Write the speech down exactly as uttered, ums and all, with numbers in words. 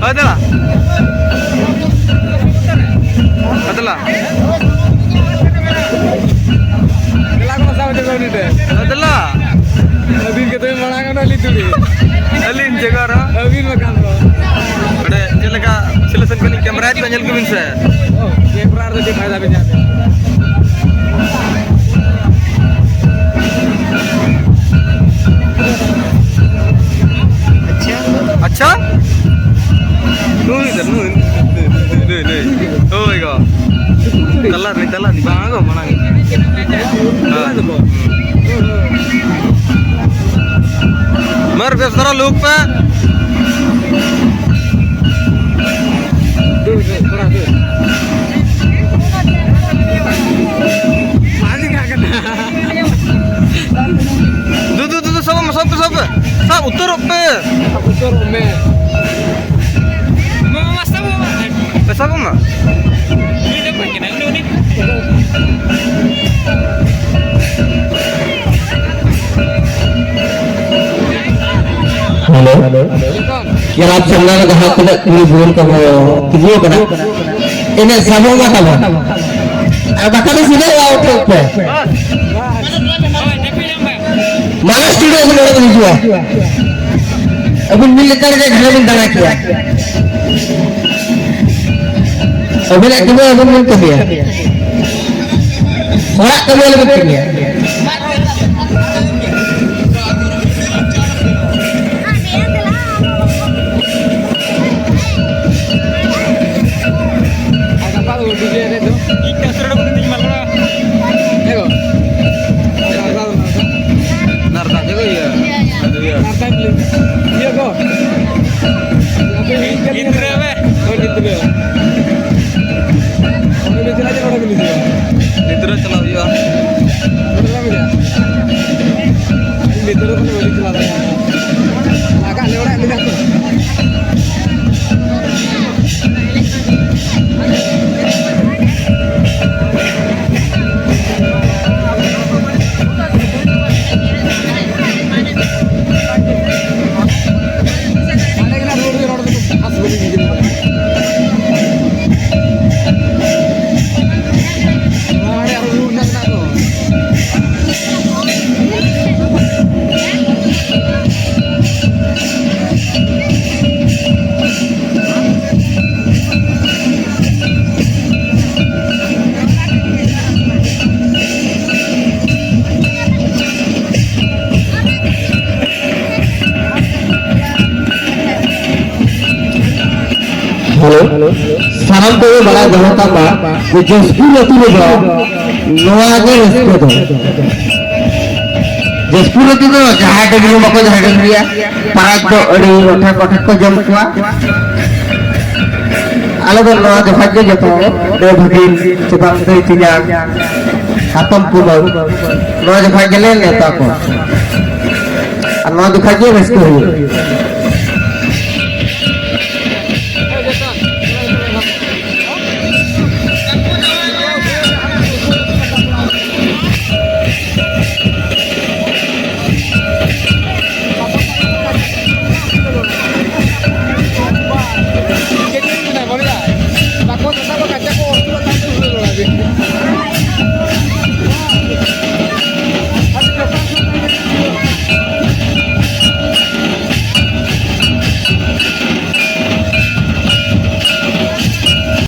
ᱦᱳᱭ ᱫᱮᱞᱟ᱾ ᱦᱳᱭ ᱫᱮᱞᱟ᱾ ᱫᱮᱞᱟ ᱠᱚ ᱥᱟᱵ ᱦᱚᱪᱚ ᱠᱚᱣᱟ ᱩᱱᱤ ᱴᱷᱮᱱ᱾ ᱦᱳᱭ ᱫᱮᱞᱟ᱾ ᱟᱹᱵᱤᱱ ᱜᱮ ᱛᱚᱵᱮ ᱢᱟᱲᱟᱝ ᱚᱸᱰᱮ ᱞᱤᱧ ᱫᱩᱲᱩᱵ᱾ ᱟᱹᱞᱤᱧ ᱡᱟᱭᱜᱟ ᱨᱮ᱾ ᱟᱹᱵᱤᱱ ᱵᱟᱠᱷᱟᱱ ᱫᱚ᱾ ᱚᱸᱰᱮ ᱪᱮᱫ ᱞᱮᱠᱟ ᱥᱤᱞᱮᱠᱥᱚᱱ ᱠᱚᱞᱤᱧ ᱠᱮᱢᱮᱨᱟᱭᱮᱫ ᱠᱚᱣᱟ, ᱧᱮᱞ ᱠᱚᱵᱤᱱ ᱥᱮ᱾ ᱚ, ᱠᱮᱢᱮᱨᱟ ᱨᱮᱫᱚ ᱪᱮᱫ ᱯᱷᱟᱭᱫᱟ ᱵᱤᱱ ᱧᱟᱢᱟ? ᱟᱪᱪᱷᱟ᱾ ᱱᱩᱭ ᱫᱚ, ᱱᱩᱭ, ᱱᱩᱭ, ᱱᱩᱭ, ᱱᱩᱭ, ᱱᱩᱭ᱾ ᱦᱳᱭ ᱜᱚ᱾ ᱛᱟᱞᱟ ᱨᱮ, ᱛᱟᱞᱟ ᱨᱮ, ᱵᱟᱝ ᱜᱚ, ᱢᱟᱲᱟᱝ᱾ ᱦᱳᱭ᱾ ᱢᱟᱨ ᱵᱮᱥ ᱫᱷᱟᱨᱟ ᱞᱩᱠ ᱯᱮ᱾ ᱫᱩ, ᱫᱩ, ᱫᱩ, ᱫᱩ, ᱥᱟᱵ ᱢᱮ, ᱥᱟᱵ ᱯᱮ, ᱥᱟᱵ ᱯᱮ᱾ ᱥᱟᱵ ᱩᱛᱟᱹᱨᱚᱜ ᱯᱮ᱾ ᱩᱛᱟᱹᱨᱚᱜ ᱢᱮ᱾ ᱢᱟᱢᱟ, ᱥᱟᱵ ᱢᱮ᱾ ᱯᱮ ᱥᱟᱵ ᱢᱟ᱾ ᱩᱱᱤ ᱫᱚ ᱚᱠᱚᱭ ᱠᱟᱱᱟᱭ? ᱩᱱᱤ, ᱩᱱᱤ᱾ ᱦᱮᱞᱳ᱾ ᱠᱞᱟᱵᱽ ᱥᱟᱢᱱᱟ ᱨᱮ ᱡᱟᱦᱟᱸ ᱛᱤᱱᱟᱹᱜ ᱠᱩᱲᱤ ᱵᱚᱱ ᱠᱚ ᱛᱤᱸᱜᱩ ᱟᱠᱟᱱᱟ, ᱮᱱᱮᱡ ᱥᱟᱵᱚᱜ ᱢᱟ ᱛᱟᱵᱚᱱ᱾ ᱟᱨ ᱵᱟᱠᱷᱟᱱ ᱫᱚ ᱥᱤᱫᱷᱟᱹ ᱚᱲᱟᱜ ᱩᱴᱷᱟᱹᱜ ᱯᱮ᱾ ᱢᱟᱱᱚᱥ ᱴᱩᱰᱩ ᱟᱹᱵᱤᱱ ᱱᱚᱰᱮ ᱵᱤᱱ ᱦᱤᱡᱩᱜᱼᱟ᱾ ᱟᱹᱵᱤᱱ ᱢᱤᱫ ᱞᱮᱛᱟᱲ ᱜᱮ ᱜᱷᱟᱱᱮ ᱵᱤᱱ ᱫᱟᱬᱟ ᱠᱮᱭᱟ᱾ ᱟᱹᱵᱤᱱᱟᱜ ᱠᱟᱹᱢᱤ ᱟᱹᱵᱤᱱ ᱵᱤᱱ ᱠᱟᱹᱢᱤᱭᱟ᱾ ᱦᱚᱲᱟᱜ ᱠᱟᱹᱢᱤ ᱟᱞᱚ ᱵᱤᱱ ᱠᱟᱹᱢᱤᱭᱟ᱾ ᱟᱨ ᱜᱟᱯᱟ ᱫᱚ ᱰᱤᱡᱮ ᱮᱱᱮᱡ ᱫᱚ? ᱤᱧ ᱠᱟᱥᱨᱟ ᱰᱚᱵᱚᱞ ᱛᱤᱧ ᱢᱟᱞᱟ᱾ ᱦᱮᱸ ᱜᱚ᱾ ᱱᱟᱨᱫᱟ ᱡᱟᱭᱜᱟ ᱤᱭᱟᱹ᱾ ᱟᱫᱚ ᱤᱭᱟᱹ᱾ ᱱᱟᱨᱫᱟ ᱤᱭᱟᱹ ᱠᱚ᱾ ᱜᱤᱫᱽᱨᱟᱹ ᱵᱮ᱾ ᱦᱳᱭ, ᱜᱤᱫᱽᱨᱟᱹ᱾ ᱚᱸᱰᱮ ᱵᱤᱱ ᱪᱟᱞᱟᱜ ᱪᱮ ᱱᱚᱰᱮ ᱵᱤᱱ ᱦᱤᱡᱩᱜᱼᱟ? ᱜᱤᱫᱽᱨᱟᱹ ᱪᱟᱞᱟᱜ ᱦᱩᱭᱩᱜᱼᱟ᱾ ᱥᱟᱱᱟᱢ ᱠᱚᱜᱮ ᱵᱟᱲᱟᱭ ᱫᱚᱦᱚ ᱠᱟᱜ ᱢᱟ ᱡᱮ ᱡᱟᱹᱥᱛᱤ ᱟᱹᱛᱩ ᱨᱮᱫᱚ ᱱᱚᱣᱟ ᱜᱮ ᱨᱟᱹᱥᱠᱟᱹ ᱫᱚ᱾ ᱡᱟᱹᱥᱛᱤ ᱟᱹᱛᱩ ᱫᱚ ᱡᱟᱦᱟᱸᱭ ᱰᱟᱹᱝᱨᱤ ᱵᱟᱠᱚ ᱡᱟᱦᱟᱸᱭ ᱰᱟᱹᱝᱨᱤᱭᱟ, ᱯᱟᱨᱟᱡᱽ ᱫᱚ ᱟᱹᱰᱤ ᱚᱴᱷᱟ ᱠᱚᱴᱷᱟ ᱠᱚ ᱡᱚᱢ ᱠᱚᱣᱟ᱾ ᱟᱞᱮ ᱫᱚ ᱱᱚᱣᱟ ᱡᱚᱠᱷᱟᱡ ᱜᱮ ᱡᱚᱛᱚ ᱫᱟᱹᱭ ᱵᱷᱟᱹᱜᱤᱱ ᱥᱮ ᱵᱟᱝ ᱫᱟᱹᱭ ᱛᱮᱧᱟᱝ ᱦᱟᱛᱚᱢ ᱠᱩᱢᱟᱹᱝ ᱱᱚᱣᱟ ᱡᱚᱠᱷᱟᱡ ᱜᱮᱞᱮ ᱱᱮᱣᱛᱟ ᱠᱚᱣᱟ᱾ ᱟᱨ ᱱᱚᱣᱟ ᱡᱚᱠᱷᱟᱡ ᱜᱮ ᱨᱟᱹᱥᱠᱟᱹ ᱦᱩᱭᱩᱜᱼᱟ᱾